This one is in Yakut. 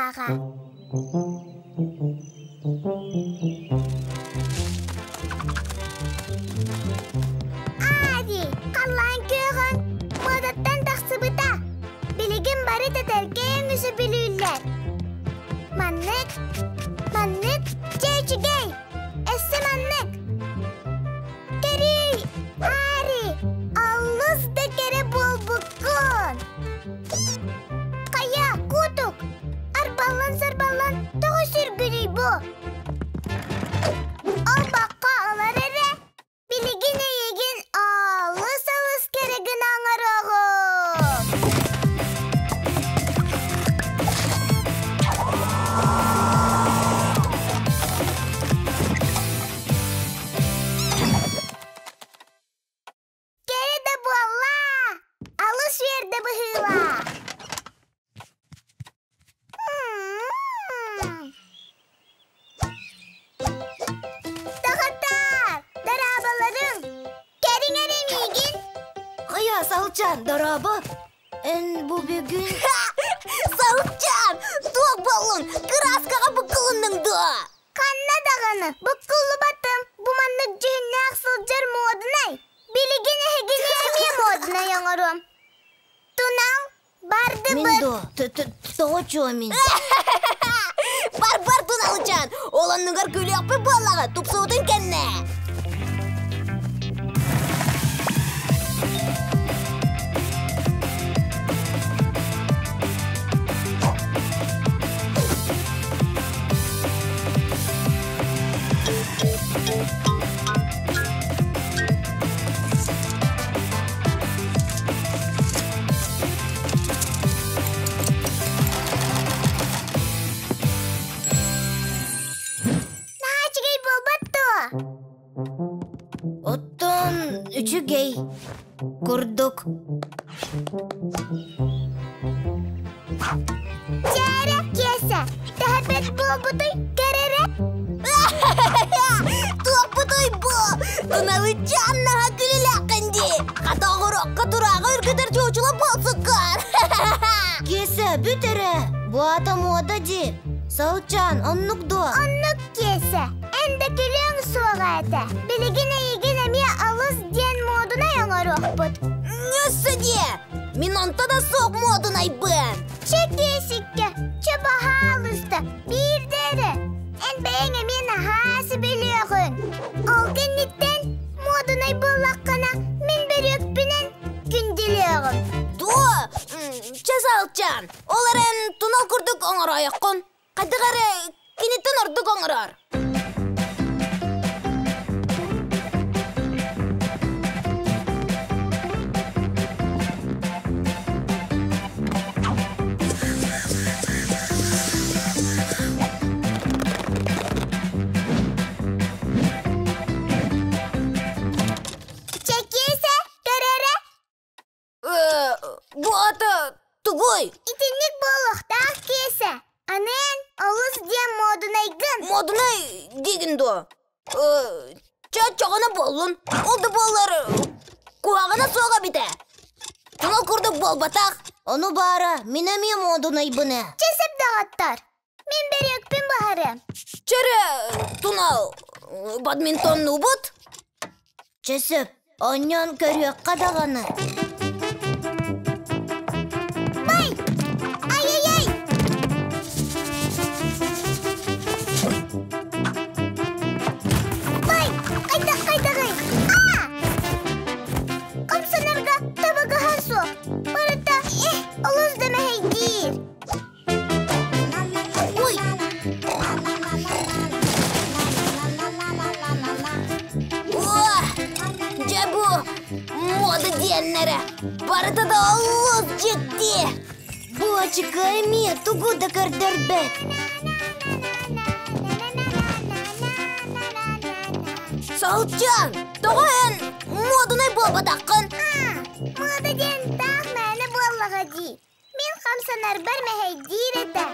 быһыылааҕа. Аади, халлаан күөҕүн муодаттан тахсыбыта. Билигин бары тэтэркэй өҥүсү бүлүүллэр. Маннык, маннык, дьэ үчүгэй! Өссө маннык! Кэрий, Аари, аллыс да кэрэ буолбуккун! Хайа, куутук, арбаллан-сарбаллан тоҕо сүргүнүй бу? Олбоххо ылар эрэ, билигин эйигин алыс-алыс кэрэ гына оҥоруоҕум! Кэрэ да буолла! Алыс үөрдэ быһыылаах! Доҕоттоор, дорооболоруҥ! Кэриҥ эрэ миигин! Хайа, Салчан, дорообо! Эн бу бүгүн... Салчан! Туох буоллуҥ? Кырааскаҕа буккулуннуҥ дуо? Ханна даҕаны буккуллубатым, бу маннык дьүһүннээх сылдьар муодунай. Билигин эһигини эмиэ муодунай оҥоруом. Тунал, бардыбыт. Мин дуо? Тоҕо чуо мин? Бар-бар Туналычаан, ол оннугар күлүөхпүт буоллаҕа, тупсубутун кэннэ. Наһаа үчүгэй буолбат дуо? Оттон үчүгэй курдук. Чээрэ, Киэсэ, тэһэппэт буолбутуй, кэрэрэ? Туохпутуй бу? Туналыччаан наһаа күлүлээххин дии. Хата оҕурокко турааҕы үргүтэр чуучула буолсуккар. Киэсэ, бүт эрэ. Бу аата муода дии. Салчаан, оннук дуо? Оннук, Киэсэ. Эн да күлүөҥ суоҕа этэ. Билигин эйигин эмиэ алыс диэн муодунай оҥоруохпут. Өссө диэ! Мин онто да суох муодунайбын! Чэ, Киэсиккэ, чэ, баһаалыста, биирдэ эрэ. Эн бэйэҥ эмиэ наһаа сөбүлүөҕүҥ. Ол кэнниттэн муодунай буоллаххына, мин бөрүөкпүнэн күндүлүөҕүм. Дуо? Чэ, Салчаан, ол эрэн тунал курдук оҥороойоххун. Хайдах эрэ киниттэн ордук оҥорор. Чэкиэсэ, көрөрө Бу ата тугуй? Итинник буолуохтаах Киэсэ. Аны эн олус диэн муодунайгын. Муодунай диигин дуо? Чоччоҕуна буоллун. Ол да буоллар куһаҕана суох эбитэ. Тунал курдук буолбатах. Ону баара, мин эмиэ муодунайбын ээ. Чэ сөп доҕоттор. Мин бөрүөкпүн буһарыам. Чөрө, Тунал, бадминтоннуубут? Чэ сөп, оонньоон көрүөххэ даҕаны. Бай! Ай-яй-яй! Бай! Хайдах хайдаҕый? Аа! Хамсанарга табыгаһа суох. Барыта олус да мэһэйдиир. Ой! Дьэ бу мода диэннэрэ барыта да олус дьикти! Буочука эмиэ тугу да көрдөрбөт. Салчан, тоҕо эн муодунай буолбатаххын? Муода диэн таах мээнэ буоллаҕа дии. Мин хамсанарбар мэһэйдиир этэ.